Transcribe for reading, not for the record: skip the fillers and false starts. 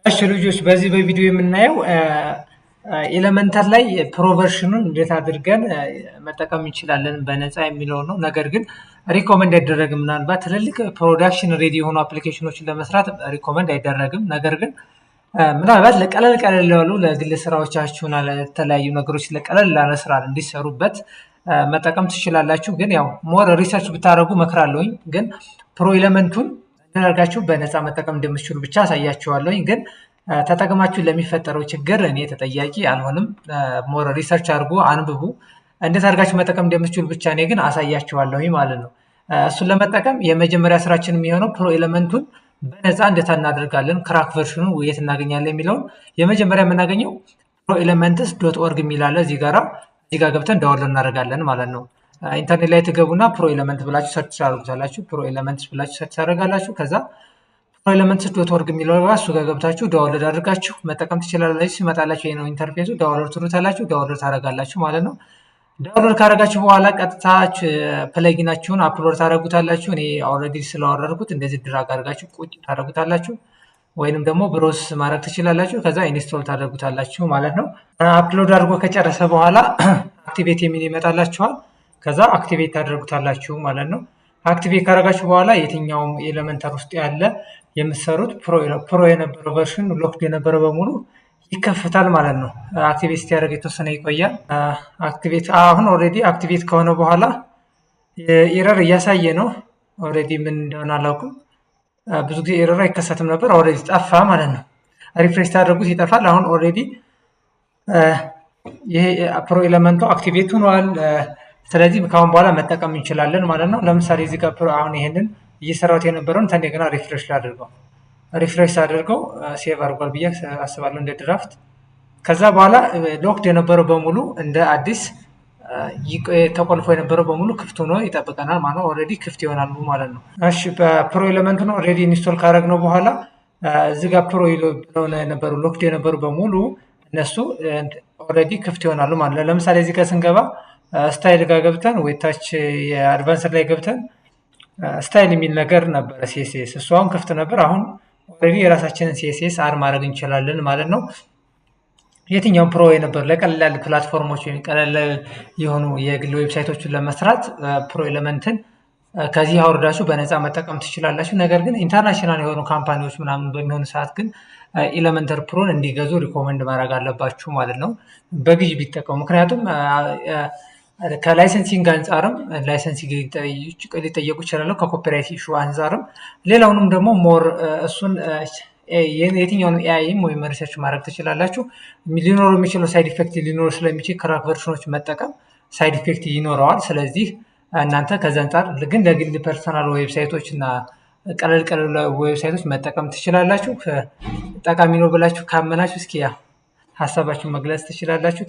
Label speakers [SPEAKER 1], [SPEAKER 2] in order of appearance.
[SPEAKER 1] እሺ ልጆች፣ በዚህ በቪዲዮ የምናየው Elementor ላይ pro version ኑን እንዴት አድርገን መጠቀም እንችላለን በነፃ የሚለው ነው። ነገር ግን recommend አይደረግም። ምናልባት ትልልቅ production ready የሆኑ application ኖችን ለመስራት recommend አይደረግም። ነገር ግን ምናልባት ለቀለል ቀለል ያሉ ለግል ስራዎቻችሁና ለተለያዩ ነገሮች ለቀለል ላለ ስራ እንዲሰሩበት መጠቀም ትችላላችሁ። ግን ያው more research ብታደርጉ እመክራለሁኝ። ግን pro element ኡን አድርጋችሁ በነፃ መጠቀም እንደምትችሉ ብቻ አሳያችኋለሁኝ። ግን ተጠቅማችሁ ለሚፈጠረው ችግር እኔ ተጠያቂ አልሆንም። More research አድርጉ፣ አንብቡ። እንዴት አድርጋችሁ መጠቀም እንደምትችሉ ብቻ እኔ ግን አሳያችኋለሁኝ ማለት ነው። እሱን ለመጠቀም የመጀመሪያ ስራችን የሚሆነው pro element ኡን በነፃ እንዴት እናደርጋለን፣ crack version ኑን የት እናገኛለን የሚለውን የመጀመሪያ የምናገኘው proelements.org የሚል አለ። እዚህ ጋር ገብተን download እናደርጋለን ማለት ነው። ኢንተርኔት ላይ ትገቡና pro element ብላችሁ search ታደርጉታላችሁ። Pro elements ብላችሁ search ታደርጋላችሁ። ከዛ proelements.org የሚለው እሱ ጋር ገብታችሁ download አድርጋችሁ መጠቀም ትችላላችሁ። ሲመጣላችሁ ይሄ ነው interface ኡ። Download ትሉታላችሁ፣ download ታደርጋላችሁ ማለት ነው። Download ካደረጋችሁ በኋላ ቀጥታ plugin ኣችሁን upload ታደርጉታላችሁ። እኔ already ስላወረድኩት እንደዚህ drag አድርጋችሁ ቁጭ ታደርጉታላችሁ፣ ወይንም ደግሞ browse ማድረግ ትችላላችሁ። ከዛ install ታደርጉታላችሁ ማለት ነው። Upload አድርጎ ከጨረሰ በኋላ activate የሚል ይመጣላችኋል። ከዛ activate ታደርጉታላችሁ ማለት ነው። Activate ካደረጋችሁ በኋላ የትኛውም Elementor ውስጥ ያለ የምትሰሩት pro የነበረው version locked የነበረው በሙሉ ይከፈታል ማለት ነው። Activate ሲያደርግ የተወሰነ ይቆያል። Activate አሁን already activate ከሆነ በኋላ error እያሳየ ነው። Already ምን እንደሆነ አላውቅም። ብዙ ጊዜ error አይከሰትም ነበር። Already ጠፋ ማለት ነው። Refresh ታደርጉት ይጠፋል። አሁን already ይሄ pro element ኡ activate ሆኗል። ስለዚህ ከአሁን በኋላ መጠቀም እንችላለን ማለት ነው። ለምሳሌ እዚህ ጋር አሁን ይሄንን እየሰራሁት የነበረውን እንደገና refresh ላድርገው። Refresh አድርገው save አድርጓል ብዬ አስባለሁ እንደ draft። ከዛ በኋላ locked የነበረው በሙሉ እንደ አዲስ ተቆልፎ የነበረው በሙሉ ክፍት ሆኖ ይጠብቀናል ማለት ነው። Already ክፍት ይሆናሉ ማለት ነው። እሺ፣ በ pro element ኡን already install ካደረግነው በኋላ እዚህ ጋር pro ብለው የነበሩ locked የነበሩ በሙሉ እነሱ already ክፍት ይሆናሉ ማለት ነው። ለምሳሌ እዚህ ጋር ስንገባ style ጋር ገብተን ወይ ታች የ advanced ላይ ገብተን style የሚል ነገር ነበረ፣ CSS እሱ አሁን ክፍት ነበር። አሁን already የራሳችንን CSS add ማድረግ እንችላለን ማለት ነው። የትኛውም pro የነበሩ ለቀላል platform ኦች ወይም ቀለል የሆኑ የግል website ኦችን ለመስራት pro element ን ከዚህ አውርዳችሁ በነፃ መጠቀም ትችላላችሁ። ነገር ግን international የሆኑ company ዎች ምናምን በሚሆኑ ሰዓት ግን Elementor Pro ን እንዲገዙ recommend ማድረግ አለባችሁ ማለት ነው። በግዥ ቢጠቀሙ፣ ምክንያቱም ከ licensing አንጻርም licensing ሊጠየቁ ይችላሉ። ከ copyright issue አንጻርም ሌላውንም ደግሞ more እሱን የትኛውን AI ም ወይም research ማድረግ ትችላላችሁ። ሊኖረው የሚችለው side effect ሊኖር ስለሚችል crack version ኖች መጠቀም side effect ይኖረዋል። ስለዚህ እናንተ ከዚ አንጻር ግን ለግል personal website ኦች እና ቀለል ቀለል website ኦች መጠቀም ትችላላችሁ። ጠቃሚ ነው ብላችሁ ካመናችሁ እስኪ ሀሳባችሁን መግለጽ ትችላላችሁ።